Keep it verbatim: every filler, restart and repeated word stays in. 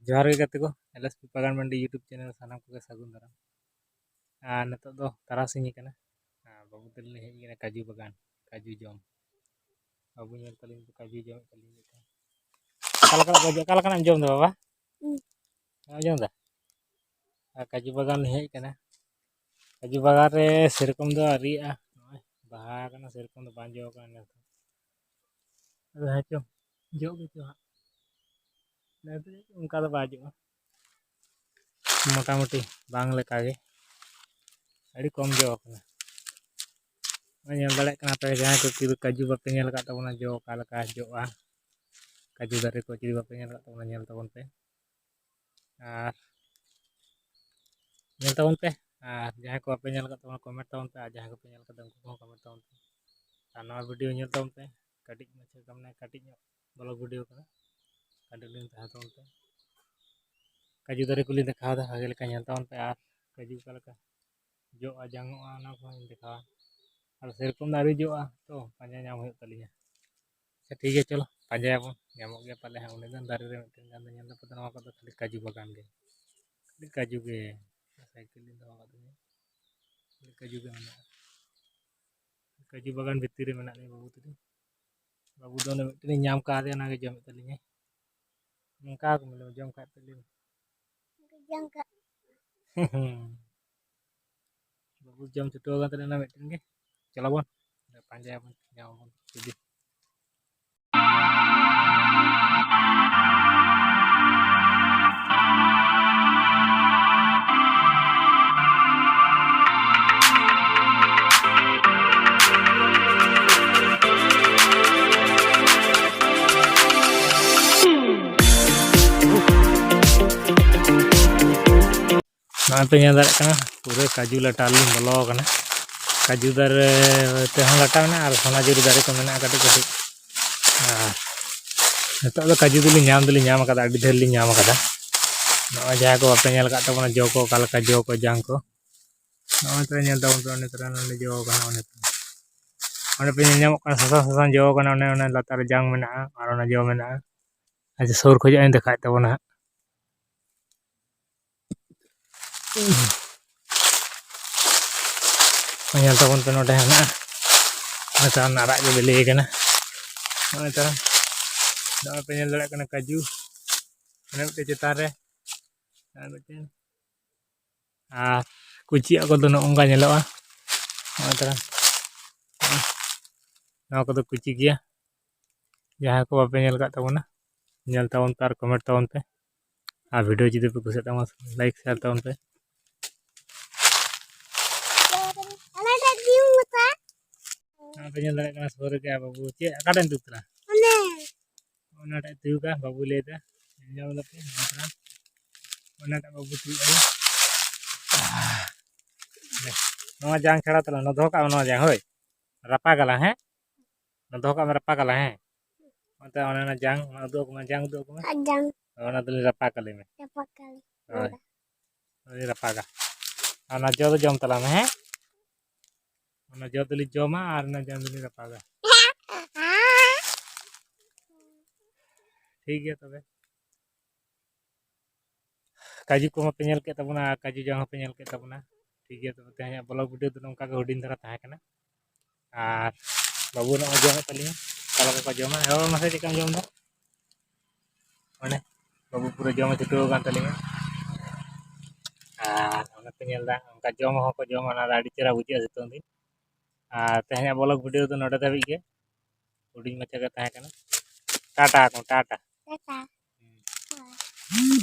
ᱡᱚᱦᱟᱨ ᱜᱮ ᱜᱟᱛᱮ ᱠᱚ, ᱮᱞ ᱮᱥ ᱯᱤ ᱵᱟᱜᱟᱱ ᱢᱟᱱᱰᱤ YouTube ᱪᱮᱱᱮᱞ ᱨᱮ ᱥᱟᱱᱟᱢ ᱠᱚᱜᱮ ᱥᱟᱹᱜᱩᱱ ᱫᱟᱨᱟᱢ᱾ ᱟᱨ ᱱᱤᱛᱚᱜ ᱫᱚ ᱛᱟᱨᱟᱥᱤᱧ ᱠᱟᱱᱟ, ᱟᱨ ᱵᱟᱹᱵᱩ ᱛᱟᱹᱞᱤᱧ ᱞᱤᱧ ᱦᱮᱡ ᱠᱟᱱᱟ ᱠᱟᱡᱩ ᱵᱟᱜᱟᱱ, ᱠᱟᱡᱩ ᱡᱚᱢ᱾ ᱵᱟᱹᱵᱩ ᱧᱮᱞ ᱛᱟᱹᱞᱤᱧ ᱠᱟᱡᱩ ᱡᱚᱢᱮᱫ ᱛᱟᱹᱞᱤᱧ᱾ ᱚᱠᱟ ᱞᱮᱠᱟᱱᱟᱜ ᱠᱟᱡᱩ, ᱚᱠᱟ ᱞᱮᱠᱟᱱᱟᱜ ᱮᱢ ᱡᱚᱢ ᱮᱫᱟ ᱵᱟᱵᱟ? ᱦᱩᱸ᱾ ᱵᱟᱢ ᱡᱚᱢ ᱮᱫᱟ? ᱟᱨ ᱠᱟᱡᱩ ᱵᱟᱜᱟᱱ ᱞᱤᱧ ᱦᱮᱡ ᱠᱟᱱᱟ᱾ ᱠᱟᱡᱩ ᱵᱟᱜᱟᱱ ᱨᱮ ᱥᱮᱨᱚᱠᱚᱢ ᱫᱚ ᱟᱹᱣᱨᱤᱭᱟᱜᱼᱟ, ᱱᱚᱜᱼᱚᱭ ᱵᱟᱦᱟ ᱟᱠᱟᱱᱟ, ᱥᱮᱨᱚᱠᱚᱢ ᱫᱚ ᱵᱟᱝ ᱡᱚ ᱟᱠᱟᱱᱟ ᱱᱮᱥ ᱫᱚ᱾ ᱟᱫᱚ ᱦᱮᱸ ᱪᱚ, ᱡᱚᱜ ᱜᱮᱪᱚ ᱦᱟᱸᱜ᱾ ᱱᱮᱥ ᱫᱚ ᱚᱱᱠᱟ ᱫᱚ ᱵᱟᱭ ᱡᱚᱜᱼᱟ, ᱢᱚᱴᱟᱢᱩᱴᱤ ᱵᱟᱝ ᱞᱮᱠᱟᱜᱮ, ᱟᱹᱰᱤ ᱠᱚᱢ ᱡᱚ ᱟᱠᱟᱱᱟ᱾ ᱱᱚᱜᱼᱚᱭ ᱧᱮᱞ ᱫᱟᱲᱮᱭᱟᱜ ᱠᱟᱱᱟ ᱯᱮ, ᱡᱟᱦᱟᱸᱭ ᱠᱚ ᱠᱤ-, ᱠᱟᱡᱩ ᱵᱟᱯᱮ ᱧᱮᱞ ᱟᱠᱟᱫ ᱛᱟᱵᱚᱱᱟ, ᱡᱚ ᱚᱠᱟ ᱞᱮᱠᱟ ᱡᱚᱜᱼᱟ, ᱠᱟᱡᱩ ᱫᱟᱨᱮ ᱠᱚ ᱡᱩᱫᱤ ᱵᱟᱯᱮ ᱧᱮᱞ ᱟᱠᱟᱫ ᱛᱟᱵᱚᱱᱟ, ᱧᱮᱞ ᱛᱟᱵᱚᱱ ᱯᱮ᱾ ᱟᱨ ᱧᱮᱞ ᱛᱟᱵᱚᱱ ᱯᱮ, ᱟᱨ ᱡᱟᱦᱟᱸᱭ ᱠᱚ ᱵᱟᱯᱮ ᱧᱮᱞ ᱟᱠᱟᱫ ᱛᱟᱵᱚᱱᱟ, ᱠᱚᱢᱮᱱᱴ ᱛᱟᱵᱚᱱ ᱯᱮ, ᱟᱨ ᱡᱟᱦᱟᱸᱭ ᱠᱚᱯᱮ ᱧᱮᱞ ᱟᱠᱟᱫᱟ, ᱩᱱᱠᱩ ᱠᱚᱦᱚᱸ ᱠᱚᱢᱮᱱᱴ ᱛᱟᱵᱚᱱ ᱯᱮ᱾ ᱟᱨ ᱱᱚᱣᱟ ᱵᱷᱤᱰᱤᱭᱳ ᱧᱮᱞ ᱛᱟᱵᱚᱱ ᱯᱮ, ᱠᱟᱹᱴᱤᱡ ᱢᱟᱪᱷᱟ, ᱢᱟᱱᱮ ᱠᱟᱹᱴᱤᱡ ᱧᱚᱜ ᱵᱞᱚᱜ ᱵᱷᱤᱰᱤᱭᱳ ᱠᱟᱱᱟ, ᱠᱟᱹᱴᱤᱡ ᱞᱤᱧ ᱛᱟᱦᱮᱸ ᱛᱟᱵᱚᱱ ᱯᱮ᱾ ᱠᱟᱡᱩ ᱫᱟᱨᱮ ᱠᱚᱞᱤᱧ ᱫᱮᱠᱷᱟᱣ ᱮᱫᱟ, ᱵᱷᱟᱜᱮ ᱞᱮᱠᱟ ᱧᱮᱞ ᱛᱟᱵᱚᱱ ᱯᱮ, ᱟᱨ ᱠᱟᱡᱩ ᱚᱠᱟ ᱞᱮᱠᱟ ᱡᱚᱜᱼᱟ, ᱡᱟᱝᱚᱜᱼᱟ, ᱚᱱᱟ ᱠᱚᱦᱚᱸᱧ ᱫᱮᱠᱷᱟᱣᱟ᱾ ᱟᱨ ᱥᱮᱨᱚᱠᱚᱢ ᱫᱚ ᱟᱹᱣᱨᱤ ᱡᱚᱜᱼᱟ, ᱛᱚ ᱯᱟᱸᱡᱟ ᱧᱟᱢ ᱦᱩᱭᱩᱜ ᱛᱟᱹᱞᱤᱧᱟ᱾ ᱟᱪᱪᱷᱟ, ᱴᱷᱤᱠ ᱜᱮᱭᱟ, ᱪᱚᱞᱚ ᱯᱟᱸᱡᱟᱭᱟᱵᱚᱱ, ᱧᱟᱢᱚᱜ ᱜᱮᱭᱟ ᱯᱟᱞᱮ ᱦᱟᱸᱜ᱾ ᱩᱱᱟᱹᱜ ᱜᱟᱱ ᱫᱟᱨᱮ ᱨᱮ ᱢᱤᱫᱴᱮᱱ ᱜᱟᱱ ᱫᱚ ᱧᱮᱞ ᱫᱚ, ᱱᱚᱣᱟ ᱠᱚᱫᱚ ᱠᱷᱟᱹᱞᱤ ᱠᱟᱡᱩ ᱵᱟᱜᱟᱱ ᱜᱮ, ᱠᱷᱟᱹᱞᱤ ᱠᱟᱡᱩ ᱜᱮ᱾ ᱥᱟᱭᱠᱮᱞ ᱞᱤᱧ ᱫᱚᱦᱚ ᱠᱟᱫᱟ, ᱠᱷᱟᱹᱞᱤ ᱠᱟᱡᱩ ᱜᱮ ᱢᱮᱱᱟᱜᱼᱟ᱾ ᱠᱟᱡᱩ ᱵᱟᱜᱟᱱ ᱵᱷᱤᱛᱤᱨ ᱨᱮ ᱢᱮᱱᱟᱜ ᱞᱤᱧᱟ ᱵᱟᱹᱵᱩ ᱛᱟᱹᱞᱤᱧ᱾ ᱵᱟᱹᱵᱩ ᱫᱚ ᱚᱱᱮ ᱢᱤᱫᱴᱮᱱ ᱤᱧ ᱧᱟᱢ ᱠᱟᱫᱮᱭᱟ, ᱚᱱᱟᱜᱮ ᱡᱚᱢᱮᱫ ᱛᱟᱹᱞᱤᱧᱟᱭ᱾ ᱱᱚᱝᱠᱟ ᱠᱚ ᱢᱮᱱᱟ, ᱡᱚᱢ ᱠᱷᱟᱡ ᱯᱮ ᱞᱟᱹᱭ ᱢᱮ᱾ ᱡᱚᱢ ᱠᱟᱜ᱾ ᱵᱟᱹᱵᱩ ᱡᱚᱢ ᱪᱷᱩᱴᱟᱹᱣ ᱟᱠᱟᱱ ᱛᱟᱞᱮ ᱚᱱᱟ ᱢᱤᱫᱴᱮᱱ ᱜᱮ᱾ ᱪᱟᱞᱟᱣ ᱵᱚᱱ ᱯᱟᱸᱡᱟᱭᱟᱵᱚᱱ, ᱧᱟᱢᱟᱵᱚᱱ ᱡᱩᱫᱤ᱾ ᱱᱚᱜᱼᱚᱭ ᱯᱮ ᱧᱮᱞ ᱫᱟᱲᱮᱭᱟᱜ ᱠᱟᱱᱟ, ᱯᱩᱨᱟᱹ ᱠᱟᱡᱩ ᱞᱟᱴᱟ ᱨᱮᱞᱤᱧ ᱵᱚᱞᱚ ᱟᱠᱟᱱᱟ᱾ ᱠᱟᱡᱩ ᱫᱟᱨᱮ ᱛᱮᱦᱚᱸ ᱞᱟᱴᱟ ᱢᱮᱱᱟᱜᱼᱟ ᱟᱨ ᱥᱚᱱᱟᱡᱷᱩᱨᱤ ᱫᱟᱨᱮ ᱠᱚ ᱢᱮᱱᱟᱜᱼᱟ ᱠᱟᱹᱴᱤᱡ ᱠᱟᱹᱴᱤᱡ᱾ ᱟᱨ ᱱᱤᱛᱚᱜ ᱫᱚ ᱠᱟᱡᱩ ᱫᱚᱞᱤᱧ ᱧᱟᱢ ᱫᱚᱞᱤᱧ ᱧᱟᱢ ᱟᱠᱟᱫᱟ, ᱟᱹᱰᱤ ᱰᱷᱮᱨ ᱞᱤᱧ ᱧᱟᱢ ᱟᱠᱟᱫᱟ᱾ ᱱᱚᱜᱼᱚᱭ ᱡᱟᱦᱟᱸ ᱠᱚ ᱵᱟᱯᱮ ᱧᱮᱞ ᱟᱠᱟᱫ ᱛᱟᱵᱚᱱᱟ, ᱡᱚ ᱠᱚ ᱚᱠᱟ ᱞᱮᱠᱟ, ᱡᱚ ᱠᱚ, ᱡᱟᱝ ᱠᱚ, ᱱᱚᱜᱼᱚᱭ ᱛᱚ ᱧᱮᱞ ᱛᱟᱵᱚᱱ ᱯᱮ, ᱚᱸᱰᱮ ᱛᱚᱨᱟ ᱱᱚᱸᱰᱮ ᱡᱚ ᱠᱟᱱᱟ, ᱚᱸᱰᱮ ᱛᱚ᱾ ᱚᱸᱰᱮ ᱯᱮ ᱧᱮᱞ ᱧᱟᱢᱚᱜ ᱠᱟᱱᱟ, ᱥᱟᱥᱟᱝ ᱥᱟᱥᱟᱝ ᱡᱚ ᱠᱟᱱᱟ, ᱚᱱᱮ, ᱚᱱᱮ ᱞᱟᱛᱟᱨ ᱨᱮ ᱡᱟᱝ ᱢᱮᱱᱟᱜᱼᱟ ᱟᱨ ᱚᱱᱟ ᱡᱚ ᱢᱮᱱᱟᱜᱼᱟ᱾ ᱟᱪᱪᱷᱟ, ᱥᱩᱨ ᱠᱷᱚᱱᱟᱜ ᱤᱧ ᱫᱮᱠᱷᱟᱣᱮᱫ ᱛᱟᱵᱚᱱᱟ ᱦᱟᱸᱜ᱾ ᱧᱮᱞ ᱛᱟᱵᱚᱱ ᱯᱮ, ᱱᱚᱰᱮ ᱦᱮᱱᱟᱜᱼᱟ᱾ ᱱᱚᱜᱼᱚᱭ ᱛᱟᱵᱚᱱ ᱟᱨᱟᱜ ᱜᱮ ᱵᱤᱞᱤ ᱟᱠᱟᱱᱟ᱾ ᱱᱚᱜᱼᱚᱭ ᱛᱟᱵᱚᱱ, ᱱᱚᱜᱼᱚᱭ ᱯᱮ ᱧᱮᱞ ᱫᱟᱲᱮᱭᱟᱜ ᱠᱟᱱᱟ ᱠᱟᱡᱩ᱾ ᱚᱱᱮ ᱢᱤᱫᱴᱮᱱ ᱪᱮᱛᱟᱱ ᱨᱮ, ᱟᱨ ᱢᱤᱫᱴᱮᱱ᱾ ᱟᱨ ᱠᱩᱪᱤᱭᱟᱜ ᱠᱚᱫᱚ ᱱᱚᱜᱼᱚ ᱱᱚᱝᱠᱟ ᱧᱮᱞᱚᱜᱼᱟ᱾ ᱱᱚᱜᱼᱚᱭ ᱛᱟᱵᱚᱱ, ᱱᱚᱣᱟ ᱠᱚᱫᱚ ᱠᱩᱪᱤ ᱜᱮᱭᱟ᱾ ᱡᱟᱦᱟᱸᱭ ᱠᱚ ᱵᱟᱯᱮ ᱧᱮᱞ ᱟᱠᱟᱫ ᱛᱟᱵᱚᱱᱟ, ᱧᱮᱞ ᱛᱟᱵᱚᱱ ᱯᱮ ᱟᱨ comment ᱛᱟᱵᱚᱱ ᱯᱮ᱾ ᱟᱨ video ᱡᱩᱫᱤ ᱯᱮ ᱠᱩᱥᱤᱭᱟᱜ ᱛᱟᱵᱚᱱᱟ, like share ᱛᱟᱵᱚᱱ ᱯᱮ᱾ ᱚᱱᱟᱴᱟᱜ ᱛᱤᱸᱜᱩ ᱠᱟᱛᱮ᱾ ᱱᱚᱣᱟ ᱯᱮ ᱧᱮᱞ ᱫᱟᱲᱮᱭᱟᱜ ᱠᱟᱱᱟ ᱥᱩᱨ ᱨᱮᱜᱮ ᱵᱟᱹᱵᱩ ᱪᱮᱫ ᱚᱠᱟᱴᱟᱜ ᱮᱢ ᱛᱩᱫ ᱠᱟᱱᱟ? ᱚᱱᱮ᱾ ᱚᱱᱟᱴᱟᱜ ᱛᱤᱸᱜᱩ ᱠᱟᱱᱟ, ᱵᱟᱹᱵᱩ ᱞᱟᱹᱭᱫᱟ᱾ ᱧᱮᱞ ᱧᱟᱢ ᱫᱟᱯᱮ? ᱱᱚᱣᱟ ᱠᱟᱱᱟ᱾ ᱚᱱᱟᱴᱟᱜ ᱵᱟᱹᱵᱩ ᱛᱤᱸᱜᱩ ᱠᱟᱱᱟ᱾ ᱱᱚᱣᱟ ᱡᱟᱝ ᱪᱷᱟᱲᱟ ᱛᱟᱞᱟᱝ, ᱱᱚᱣᱟ ᱫᱚᱦᱚ ᱠᱟᱜ ᱢᱮ, ᱱᱚᱣᱟ ᱡᱟᱝ, ᱦᱳᱭ᱾ ᱨᱟᱯᱟᱜᱟᱞᱟᱝ, ᱦᱮᱸ? ᱚᱱᱟ ᱫᱚᱦᱚ ᱠᱟᱜ ᱢᱮ, ᱨᱟᱯᱟᱜᱟᱞᱟᱝ, ᱦᱮᱸ? ᱚᱱᱛᱮ ᱚᱱᱮ ᱚᱱᱟ ᱡᱟᱝ, ᱚᱱᱟ ᱩᱫᱩᱜ ᱟᱠᱚ ᱢᱮ, ᱡᱟᱝ ᱩᱫᱩᱜ ᱟᱠᱚ ᱢᱮ᱾ ᱟᱨ ᱡᱟᱝ᱾ ᱚᱱᱟ ᱫᱚᱞᱤᱧ ᱨᱟᱯᱟᱜ ᱟᱞᱮ ᱢᱮ᱾ ᱨᱟᱯᱟᱜ ᱟᱞᱮ᱾ ᱦᱳᱭ᱾ ᱫᱚᱞᱤᱧ ᱨᱟᱯᱟᱜᱟ᱾ ᱟᱨ ᱚᱱᱟ ᱡᱚ ᱫᱚ ᱡᱚᱢ ᱛᱟᱞᱟᱝ ᱢᱮ, ᱦᱮᱸ? ᱚᱱᱟ ᱡᱚ ᱫᱚᱞᱤᱧ ᱡᱚᱢᱟ ᱟᱨ ᱚᱱᱟ ᱡᱟᱝ ᱫᱚᱞᱤᱧ ᱨᱟᱯᱟᱜᱟ᱾ ᱴᱷᱤᱠ ᱜᱮᱭᱟ ᱛᱚᱵᱮ᱾ ᱠᱟᱡᱩ ᱠᱚ ᱢᱟᱯᱮ ᱧᱮᱞ ᱠᱮᱫ ᱛᱟᱵᱚᱱᱟ, ᱟᱨ ᱠᱟᱡᱩ ᱡᱟᱝ ᱦᱚᱸᱯᱮ ᱧᱮᱞ ᱠᱮᱫ ᱛᱟᱵᱚᱱᱟ᱾ ᱴᱷᱤᱠ ᱜᱮᱭᱟ, ᱛᱚᱵᱮ ᱛᱮᱦᱮᱧᱟᱜ vlog video ᱫᱚ ᱱᱚᱝᱠᱟ ᱜᱮ ᱦᱩᱰᱤᱧ ᱫᱷᱟᱨᱟ ᱛᱟᱦᱮᱸ ᱠᱟᱱᱟ᱾ ᱟᱨ ᱵᱟᱹᱵᱩ ᱱᱚᱜᱼᱚᱭ ᱡᱚᱢᱮᱫ ᱛᱟᱹᱞᱤᱧᱟ, ᱚᱠᱟ ᱞᱮᱠᱟ ᱠᱚ ᱡᱚᱢᱟ᱾ ᱦᱮᱸ ᱵᱟᱵᱟ, ᱢᱟᱥᱮ ᱪᱮᱫ ᱞᱮᱠᱟᱢ ᱡᱚᱢ ᱮᱫᱟ? ᱚᱱᱮ ᱵᱟᱹᱵᱩ ᱯᱩᱨᱟᱹ ᱡᱚᱢᱮ ᱪᱷᱩᱴᱟᱹᱣ ᱟᱠᱟᱱ ᱛᱟᱹᱞᱤᱧᱟ᱾ ᱟᱨ ᱚᱱᱮ ᱯᱮ ᱧᱮᱞ ᱮᱫᱟ, ᱚᱱᱠᱟ ᱡᱚᱢ ᱦᱚᱸᱠᱚ ᱡᱚᱢᱟ, ᱚᱱᱟ ᱫᱚ ᱟᱹᱰᱤ ᱪᱮᱦᱨᱟ ᱵᱩᱡᱷᱟᱹᱜᱼᱟ ᱥᱤᱛᱩᱝ ᱫᱤᱱ᱾ ᱟᱨ ᱛᱮᱦᱮᱧᱟᱜ vlog video ᱫᱚ ᱱᱚᱰᱮ ᱫᱷᱟᱹᱵᱤᱡ ᱜᱮ, ᱦᱩᱰᱤᱧ ᱢᱟᱪᱷᱟ ᱜᱮ ᱛᱟᱦᱮᱸ ᱠᱟᱱᱟ᱾ ᱴᱟᱴᱟ ᱠᱚ, ᱴᱟᱴᱟ᱾ ᱴᱟᱴᱟ᱾ ᱦᱩᱸ᱾ ᱦᱳᱭ᱾